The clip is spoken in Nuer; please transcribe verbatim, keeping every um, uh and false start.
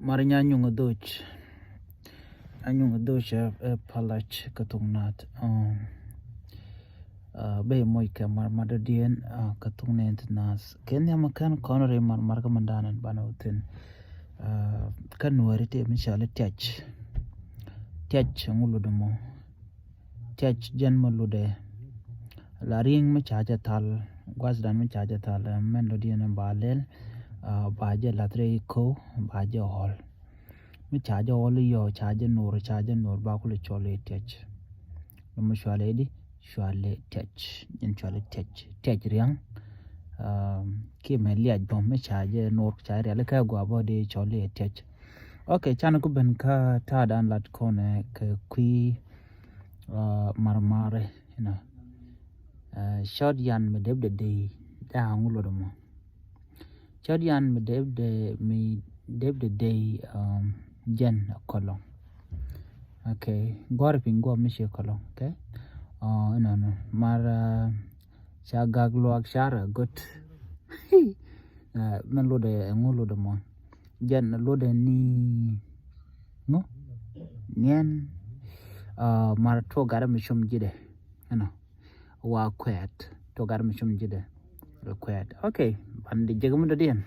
Mar nya nyuŋ dhoc. A nyuŋ dhoc ɛ palac kä thuk nath. Bɛ moc kɛ mar mar dɔ̱diɛn kä thuk nɛn ti nath. Kɛ nhiam kɛn kɔn ri mar mar kä mandan banɛ wä thin. Kä nuɛri ti mi cɔali tiac. Tiac ŋu lotdɛ mɔ. Tiac jɛn mi lotdɛ la ri̱ŋ mi ca jɛ thal, gua̱thdan mi ca jɛ thal, mɛn dɔ̱diɛn ba lɛl. Ba jɛ lath rɛy ko̱w, ba jɛ ɣɔl. Mi ca jɛ ɣɔl i̱ yɔ ca jɛ no̱r, ca jɛ no̱r ba kulɛ cɔl i̱ tiac. Ni mi cɔalɛ i̱ di cɔalɛ tiac, jɛn cɔalɛ tiac, tiac ria̱ŋ. Kiɛ mɛ liac bä mi ca jɛ no̱r ca jɛ riali kɛ gɔaa bä di cɔl i̱ tiac. Ok, can ku ben kä ta̱a̱dan lat kɔnɛ kɛ kui̱ marmarɛ, you know. Cɔt yan mi depdɛ dey, da ŋu lotdɛ mɔ. Cɔt yan mi depdɛ, mi depdɛ dey, jɛn a kɔlɔŋ. Ok, gɔr piny guɔ mi ci kɔlɔŋ. Ok. Inɔnɔ mar ca gak luak car a got. Mɛn lotdɛ ŋu lotdɛ mɔ. Jɛn lotdɛ ni ŋu niɛn. Mar tuɔ gat mi cum ji̱dɛ. Inɔ wa kuɛɛt, tuɔ gat mi cum ji̱dɛ. Kuɛɛt. Ok. Ban di jek mi dɔ̱diɛn.